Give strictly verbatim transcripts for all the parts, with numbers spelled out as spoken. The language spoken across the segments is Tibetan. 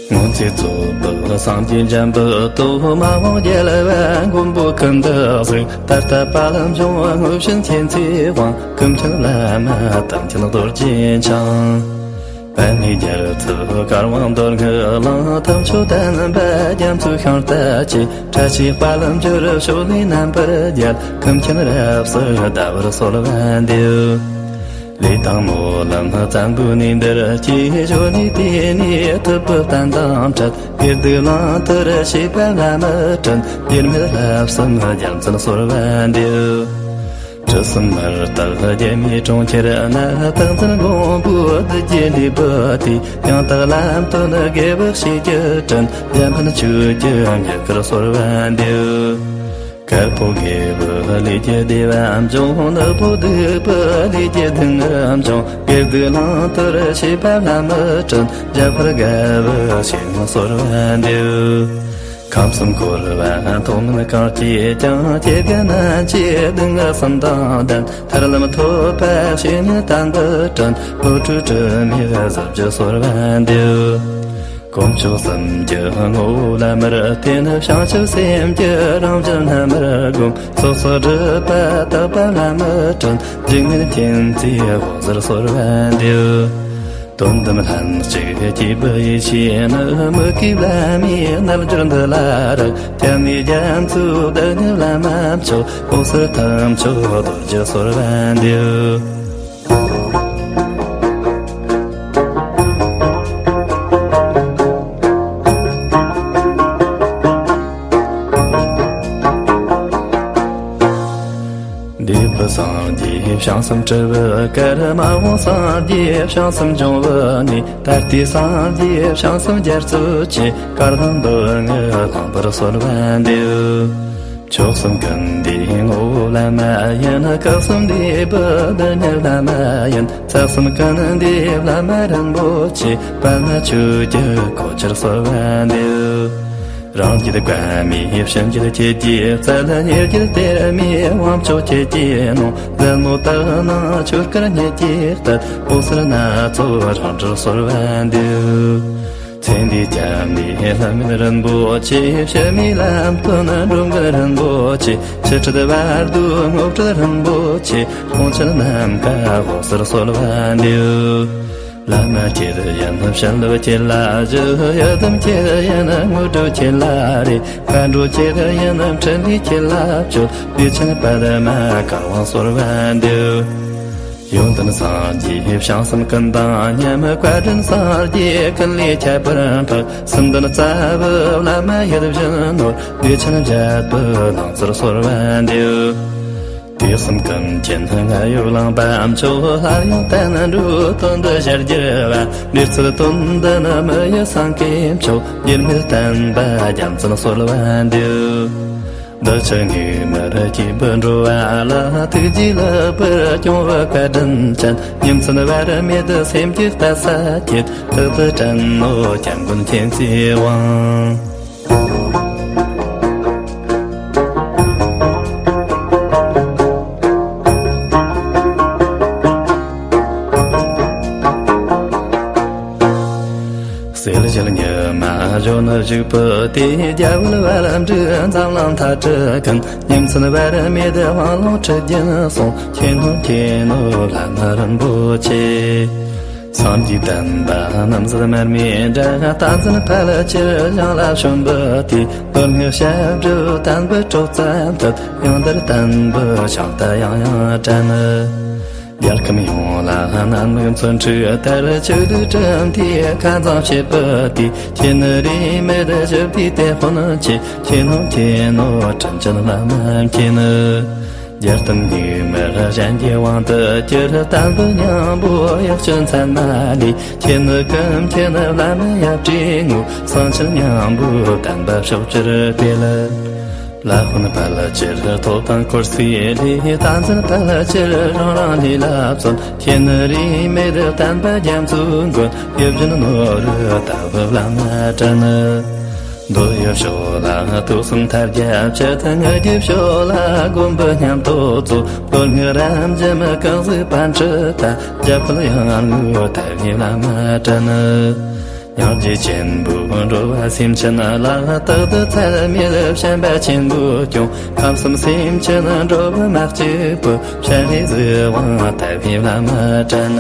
སྔོན་ཚེ་རྩོད་པའི་སངས་རྒྱས་འཇམ་པའི་སྟོབས། མ་འོངས་རྒྱལ་བ་མགོན་པོ་ཀུན་ཏུ་གཟིགས། ད་ལྟ་དཔལ་འབྱུང་དངོས་བྱོན་མཁྱེན་བརྩེ་དབང་། ཀུན་མཁྱེན་བླ་མ་དམ་ཅན་རྡོ་རྗེ་འཆང་། པདྨའི་རྒྱལ་ཚབ་གར་དབང་མདོ་སྔགས་གླིང་། དམ་ཆོས་བསྟན་པ་རྒྱ་མཚོའི་ཤིང་རྟ་ཆེ། བཀྲ་ཤིས་དཔལ་འབྱོར་ཕྱོགས་ལས་རྣམ་པར་རྒྱལ། ཀུན་མཁྱེན་རབ་གསལ་ཟླ་བར་གསོལ་བ་འདེབས། ལས་དང་སྨོན་ལམ་བཙན་པོའི་གནས་འདིར་སྐྱེས། གཞོན་ནུའི་དུས་ནས་ཐུབ་པའི་བསྟན་དང་འཕྲད། དགེ་སྡིག་བླང་དོར་བྱེད་པ་བླ་མའི་དྲིན། དབྱེར་མེད་བསླབ་གསུམ་རྒྱལ་མཚན་གསོལ་བ་འདེབས། དྲི་ཟའི་མེ་སྟག་རྒྱལ་མོའི་གྲོང་ཁྱེར་ན། སྟག་འཛིན་མགོན་པོ་བདུད་རྒྱལ་འདུས་པའི་དུས། ཡང་དག་ལམ་སྟོན་དགེ་བའི་བཤེས་ཀྱི་དྲིན། འཇམ་དཔལ་ཆོས་ཀྱི་མྱུ་གུར་གསོལ་བ་འདེབས། དཀར་པོ་དགེ་བའི་ལས་ཀྱི་བདེ་བ་འབྱུང་། ནག་པོ་སྡིག་པའི་ལས་ཀྱི་སྡུག་བསྔལ་འབྱུང་། དགེ་སྡིག་བླང་དོར་བྱེད་པ་བླ་མའི་དྲིན། འཇམ་དཔལ་དགའ་བའི་ཞལ་སྔ་གསོལ་བ་འདེབས། ཁམས་གསུམ་འཁོར་བ་མཐོ་དམན་གང་སྐྱེས་ཀྱང་། སྐྱེ་རྒ་ན་འཆིའི་སྡུག་བསྔལ་གསུམ་དང་ལྡན། ཐར་ལམ་ཐོབ་པ་བྱེད་ནུས་དམ་པའི་དྲིན། བློ་གྲོས་དྲི་མེད་གཟི་བརྗིད་གསོལ་བ་འདེབས། དཀོན་མཆོག་གསུམ་གྱི་ངོ་བོ་བླ་མར་བརྟེན། བྱང་ཆུབ་སེམས་ཀྱི་རང་བཞིན་རྣལ་མར་བསྒོམ། ཚོགས་བསགས་སྒྲིབ་པ་དག་པ་བླ་མའི་དྲིན། འཇིགས་མེད་མཁྱེན་བརྩེའི་དབང་ཟེར་གསོལ་བ་འདེབས། དོན་དམ་ལྷན་ཅིག་སྐྱེས་བུ་ཡིད་ཆེས་ནི། མི་བསྐྱོད་བླ་མའི་རྣལ་འབྱོར་འདི་ལ་རག། སྐྱབས་གནས་རྒྱ་མཚོའི་བདག་ཉིད་བླ་མ་མཆོག། འོད་གསལ་ཐུགས་མཆོག་རྡོ་རྗེ་གསོལ་བ་འདེབས། འདས་པའི་སངས་རྒྱས་བྱང་སེམས་སྤྲུལ་པའི་གར། མ་འོངས་སངས་རྒྱས་བྱང་སེམས་འབྱུང་བའི་གནས། ད་ལྟའི་སངས་རྒྱས་བྱང་སེམས་རྒྱ་མཚོ་ཆེ། གར་དབང་མདོ་སྔགས་གླིང་པར་གསོལ་བ་འདེབས། མཆོག་གསུམ་ཀུན་འདུས་ངོ་བོ་བླ་མ་ཡིན། སྐུ་གསུམ་འདུས་པའི་བདག་ཉིད་བླ་མ་ཡིན། ཚུལ་གསུམ་ཀུན་འདུས་བླ་མ་རིན་པོ་ཆེ། དཔལ་ནི་ཆོས་ཀྱི་གོ་ཆར་གསོལ་བ་འདེབས། རང་རྒྱུད་པདྨའི་བྱིན་གྱིས་བརྒྱན་གྱི་རྩལ། ཉེ་རྒྱུད་གཏེར་མའི་དབང་མཆོག་ཁྱེད་ཀྱིས་གནང་། ཟབ་མོ་དག་སྣང་ཆོས་སྐུར་ཉིད་ཀྱིས་གཏད། འོད་གསལ་སྣ་ཚོགས་རང་གྲོལ་གསོལ་བ་འདེབས། མཚན་འདས་སྐྱབས་གནས་ལྷ་མིན་རིན་པོ་ཆེ། ཕྱི་མའི་ལམ་སྟོན་འགྲོ་མགོན་རིན་པོ་ཆེ། ཕྱི་ཁྲིད་བར་དོའི་དངོས་གྲུབ་རིན་པོ་ཆེ། དཔུང་ཆེན་ནམ་མཁའ་འོད་ཟེར་གསོལ་བ་འདེབས། བླ་མ་ཁྱེད་ཡིན་བྱིན་རླབས་ཁྱེད་ལ་ཞུ། ཡི་དམ་ཁྱེད་ཡིན་དངོས་གྲུབ་ཁྱེད་ལ་རེ། མཁའ་འགྲོ་ཁྱེད་ཡིན་འཕྲིན་ལས་ཁྱེད་ལ་བཅོལ། བདེ་ཆེན་པདྨ་གར་དབང་གསོལ་བ་འདེབས། ཡོན་ཏན་སངས་རྒྱས་བྱང་སེམས་ཀུན་དང་མཉམ། བཀའ་དྲིན་སངས་རྒྱས་ཀུན་ལས་ཁྱད་པར་འཕགས། སེམས་ལྡན་རྩ་བའི་བླ་མ་ཡིད་བཞིན་ནོར། བདེ་ཆེན་བརྒྱད་པའི་ལང་ཚོར་གསོལ་བ་འདེབས། དུས་གསུམ་ཀུན་མཁྱེན་རྔ་ཡབ་གླིང་པ་མཆོག། སླར་ཡང་བསྟན་འགྲོའི་དོན་དུ་ཞལ་གྱེར་བ། འབྲེལ་ཚུལ་དོན་ལྡན་མི་ཡི་སེང་གེ་མཆོག། དབྱེར་མེད་བསྟན་པ་རྒྱ་མཚོར་གསོལ་བ་འདེབས། འདི་ཕྱི་གཉིས་མེད་སྐྱེས་བུ་འགྲོ་བ་ལ། ཐུགས་རྗེས་ལེགས་པར་སྐྱོང་བའི་བཀའ་དྲིན་ཅན། ཉིན་མཚན་བར་མེད་སེམས་ཀྱི་ལྟ་ས་ཁྱེད། ཐུགས་དང་བྲལ་ནོ་སྐྱབས་མགོན་མཁྱེན་བརྩེའི་དབང་། གསལ་བྱེད་ཉི་མ་གཞོན་ནུ་བཞུགས་པའི་དུས། རྒྱ་བོད་བལ་འབྲུག་འཛམ་གླིང་མཐའ་བྲལ་ཀུན། ཉིན་མཚན་བར་མེད་དབང་ལུང་ཁྲིད་ཀྱིན་སོང་། མཁྱེན་ནོ་མཁྱེན་ནོ་བླ་མ་རིན་པོ་ཆེ། སངས་རྒྱས་བསྟན་པ་རྣམ་གསལ་མར་མེའི་སྒྲ། བསྟན་འཛིན་ཕལ་ཆེར་ཞིང་ལ་བྱོན་པའི་དུས། མདོ་སྔགས་ཞབས་བྲོ་བསྟན་པའི་སྲོག་རྩ་འཐད། ཡང་དར་བསྟན་པའི་ཕྱག་རྟགས་ཡང་ཡང་དྲན། རྒྱལ་ཁམས་ཡོངས་ལ་གནམ་ལོ་མཚོན་ཁྲི་ལྟར། ཆོས་ལུགས་གྲུབ་མཐའི་ཁ་མཚམས་ཕྱེད་པའི་དུས། མཁྱེན་ནི་རིས་མེད་ཞི་བདེའི་དེད་དཔོན་ཆེ། མཁྱེན་ནོ་མཁྱེན་ནོ་དྲིན་ཅན་བླ་མ་མཁྱེན། རྒྱལ་བསྟན་གཉིས་མེད་གཞན་གྱི་དབང་དུ་གྱུར། བསྟན་པའི་སྙིང་པོ་གཡོ་བཅོལ་མཚན་མ་ལུས། མཁྱེན་ནི་ཀུན་མཁྱེན་བླ་མ་ཡབ་སྲས་ངོ་། གསང་ཆེན་སྙིང་པོའི་བསྟན་པ་ཕྱོགས་བཅུར་སྤེལ། བླ་དཔོན་ཕལ་ཆེར་ཐོབ་དང་འཁོར་སའི་ལས། བསྟན་འཛིན་ཕལ་ཆེར་རང་རང་ལས་ལ་བརྩོན། མཁྱེན་ནི་རིས་མེད་བསྟན་པ་རྒྱ་མཚོའི་མགོན། ཡིད་བཞིན་ནོར་བུ་ལྟ་བུའི་བླ་མ་དྲན། མདོ་དབུས་ཕྱོགས་ལ་ཐུགས་གསུམ་མཐའ་རྒྱ་ཕྱེད། ངག་རྒྱུད་ཕྱོགས་ལ་མགོན་པོ་མཉམ་དུ་རྫོགས། མདོ་སྔགས་རབ་འབྱམས་ཀུན་གཟིགས་པཎ་ཆེན་ལྟ། རྒྱ་བོད་ཡང་ངོ་ལྟ་བུའི་བླ་མ་དྲན། སྙིང་རྗེ་ཆེན་པོས་འགྲོ་བ་སེམས་ཅན་ལ། རྟག་ཏུ་ཚད་མེད་བྱམས་པ་ཆེན་པོས་སྐྱོང་། ཁམས་གསུམ་སེམས་ཅན་འགྲོ་བ་མ་སྐྱེས་པ། སྤྱན་རས་གཟིགས་དབང་ཐུབ་པའི་བླ་མ་དྲན།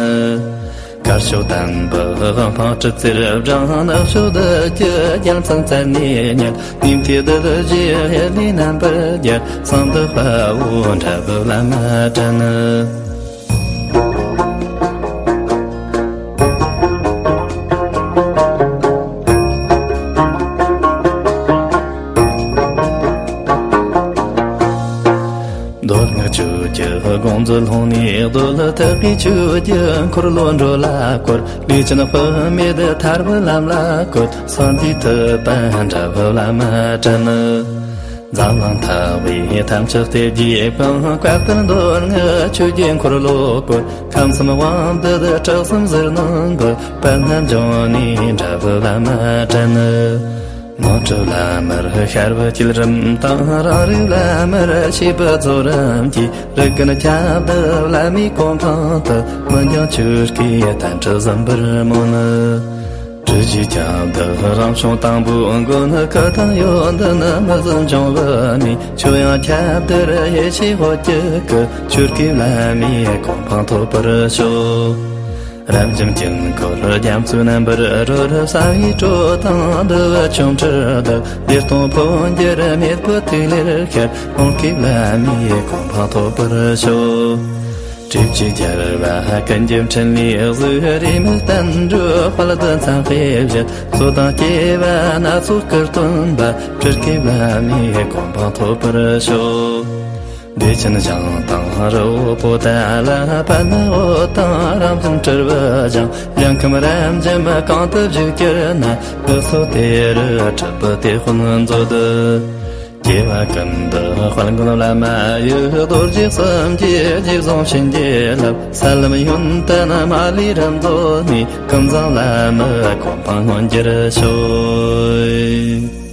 དཀར་ཕྱོགས་དམ་པའི་དབང་འཕང་གྲུ་བཙུན་སྦྲེངས། ནག་ཕྱོགས་བདུད་ཀྱི་རྒྱལ་མཚན་རྩད་ནས་ཉེན། ཉི་མ་བདུད་བཞིའི་ཡུལ་ལས་རྣམ་པར་རྒྱལ། གསང་བདག་དཔའ་བོ་འདྲ་བའི་བླ་མ་དྲན། མདོ་སྔགས་ཆོས་ཀྱི་དགོངས་རྫས་ལྷུང་ནས་རྡོལ། ཐེག་པའི་ཆོས་ཀྱི་འཁོར་ལོ་འགྲོ་ལ་བསྐོར། ལས་ཅན་དཔག་མེད་ཐར་པའི་ལམ་ལ་བཀོད། སངས་རྒྱས་ཐུབ་པ་འདྲ་བའི་བླ་མ་དྲན། འཛམ་གླིང་ཐ་བའི་ཐམས་ཅད་གཏེར་གྱིས་སྤངས། བཀའ་གཏེར་མདོ་སྔགས་ཆོས་ཀྱི་འཁོར་ལོ་བསྐོར། ཁམས་གསུམ་དབང་འདུས་དྲུག་གསུམ་ཟིལ་གནོན་པའི། དཔལ་རྣལ་འབྱོར་གནས་འདྲ་བའི་བླ་མ་དྲན། ནོར་སྒྲུབ་བླ་མར་ཤར་བའི་བསྐུལ་རིམ་དང་། རང་རིག་བླ་མར་ཤེས་པའི་རྫོགས་རིམ་གྱིས། རིག་ཀུན་ཁྱབ་བརྡལ་བླ་མའི་གོ་འཕང་དུ། མི་འགྱང་ཆོས་སྐུའི་དལ་བུ་ཟིན་པར་སྨོན། སྒྲུབ་བྱེད་ཁྱབ་བརྡལ་རང་བྱུང་དང་པོའི་མགོན། སྐུ་དང་ཡོན་ཏན་མི་ཟད་འབྱུང་བའི་གནས། ཆོས་དབྱིངས་ཁྱབ་བརྡལ་ཡེ་ཤེས་འོད་ཀྱི་སྐུ། ཆོས་སྐུའི་བླ་མའི་གོ་འཕང་ཐོབ་པར་ཤོག། རབ་འབྱམས་དཀྱིལ་འཁོར་རྒྱ་མཚོའི་རྣམ་པར་རོལ། གསང་བའི་སྤྲོ་དང་འདུ་བའི་ཆོ་འཕྲུལ་དག། བདེ་སྟོང་ཕོ་འགྱུར་མེད་པའི་ཐིག་ལེར་ཤར། ཀུན་དགའི་བླ་མའི་གོ་འཕང་ཐོབ་པར་ཤོག། སྒྲིབ་བྱེད་རྒྱལ་བ་ཀུན་གྱི་འཕྲིན་ལས་གཟིགས། རེ་མིག་བསྟན་འགྲོའི་དཔལ་དུ་འཚང་ཁས་བཞད། སྲོག་དང་སྐྱེ་བ་སྣ་ཚོགས་སྐུར་སྟོན་པ། སྤྲུལ་སྐུའི་བླ་མའི་གོ་འཕང་ཐོབ་པར་ཤོག། བདེ་ཆེན་ཞིང་དང་རི་བོ་པོ་ཏ་ལ། པདྨ་འོད་དང་རང་བཞིན་སྤྲུལ་པའི་ཞིང་། ཞིང་ཁམས་རབ་འབྱམས་གང་དུ་བཞུགས་གྱུར་ན། བདག་སོགས་དེ་རུ་གྲུབ་པའི་དེད་དཔོན་མཛོད། སྐྱེ་བ་ཀུན་ཏུ་དཔལ་མགོན་བླ་མ་ཡི། རྡོ་རྗེ་གསུམ་གྱི་རྗེས་བཟུང་བྱིན་གྱིས་བརླབས། ས་ལམ་ཡོན་ཏན་མ་ལུས་རབ་རྫོགས་ནས། ཀུན་བཟང་བླ་མའི་གོ་འཕང་མངོན་འགྱུར་ཤོག།